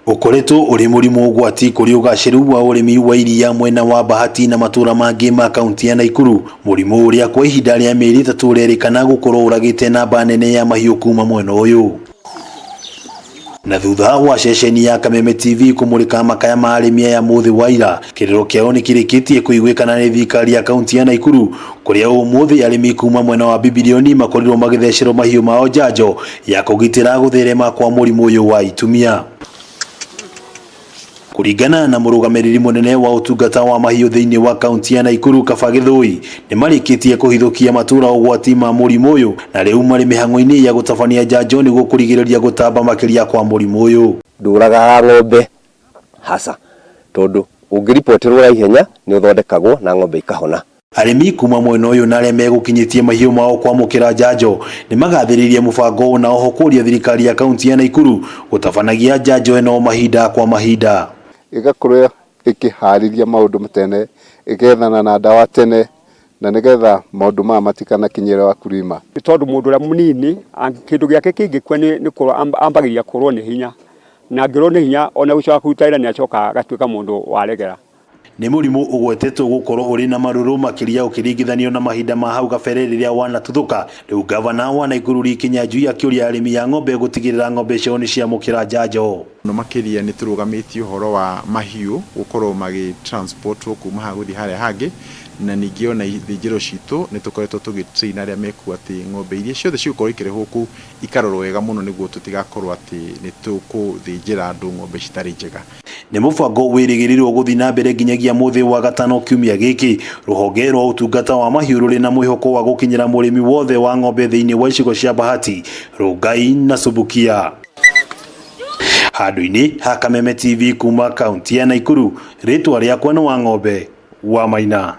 Ũkoretwo ũrĩ mũrimũ ũgwati kũrĩ ũgacĩru wa ũrĩmi wa iria mwena wa Bahati na matũra mangĩ ma kaunti ya Naikuru. Mũrimũ ũrĩa kwa ihinda rĩa mĩeri 3 ũrerĩkana gũkorwo ũragĩte namba nene ya mahiũ kuma mwena ũyũ. Na thutha wa ceceni ya Kameme TV kũmũrĩka makaya ma arĩmi aya mũthĩ wa ira, kĩrĩro kĩao nĩ kĩrĩkĩtie kũiguĩkana nĩ thirikari ya kaunti ya Naikuru, kũrĩa ũmũthĩ arĩmi kuma mwena wa Bibilioni makorirwo magĩthecerwo mahiũ mao njanjo ya kũgitĩra gũtherema kwa mũrimũ ũyũ wa itumia. Kũringana na mũrũgamĩrĩri mũnene wa ũtungata wa mahiũ thĩinĩ wa kaunti ya Naikuru Kaba Gĩthũi, nĩ marĩkĩtie kũhithũkia matũra ũgwati ma mũrimũ ũyũ na rĩu marĩ mĩhang'o-inĩ ya gũtabania njanjo nĩguo kũrigĩrĩria gũtamba makĩria kwa mũrimũ ũyũ. Ndũragaga ng'ombe haca, tondũ ũngĩripotirwo na ihenya nĩ ũthondekagwo na ng'ombe ikahona. Arĩmi kuma mwena ũyũ na arĩa megũkinyĩtie mahiũ mao kwamũkĩra njanjo nĩ magathĩrĩirie mũbango ũyũ na oho kũria thirikari ya kaunti ya Naikuru gũtabanagia njanjo ĩno mahinda kwa mahinda. Ĩgakorwo ĩkĩharĩria maũndũ tene, ĩgethana na ndawa tene, na nĩgetha maũndũ maya matikanakinyĩre wakulima. Nĩ tondũ mũndũ ũrĩa mũnini kĩndũ gĩake kĩngĩkua nĩ ambagĩrĩria kũrwo nĩ hinya, na angĩũrwo nĩ hinya ona gũcoka kũruta wĩra nĩ acokaga agatuĩka mũndũ waregera. Nĩ mũrimũ ũgwetetwo gũkorwo ũrĩ na marũrũ makĩria ũkĩringithanio na mahinda ma hau kabere rĩrĩa wanatuthũka. Rĩu gavana wa Naikuru Lee Kinyanjui akĩũria arĩmi a ng'ombe gũtigĩrĩra ng'ombe ciao nĩ ciamũkĩra njanjo. Mũno makĩria nĩ tũrũgamĩtie ũhoro wa mahiũ gũkorwo magĩ transportwo kuma haha gũthiĩ harĩa hangĩ, na ningĩ ona ithĩnjĩro citũ nĩ tũkoretwo tũgĩ train arĩa mekuo atĩ ng'ombe iria ciothe cigũkorwo ikĩrehwo kũu ikarorwo wega mũno nĩguo tũtigakorwo atĩ nĩ tũkũthĩnjĩra andũ ng'ombe citarĩ njega. Nĩ mũbango wĩrĩgĩrĩirwo gũthiĩ na mbere nginyagia mũthĩ wa gatano kiumia gĩkĩ. Rũhonge rwa ũtungata wa mahiũ rũrĩ na mwĩhoko wa gũkinyĩra mũrĩmi wothe wa ng'ombe thĩinĩ wa icigo cia Bahati, Rongai na Subukia. Handũ-inĩ ha Kameme TV kuma kaunti ya Naikuru, rĩtwa rĩakwa nĩ Wang'ombe wa Maina.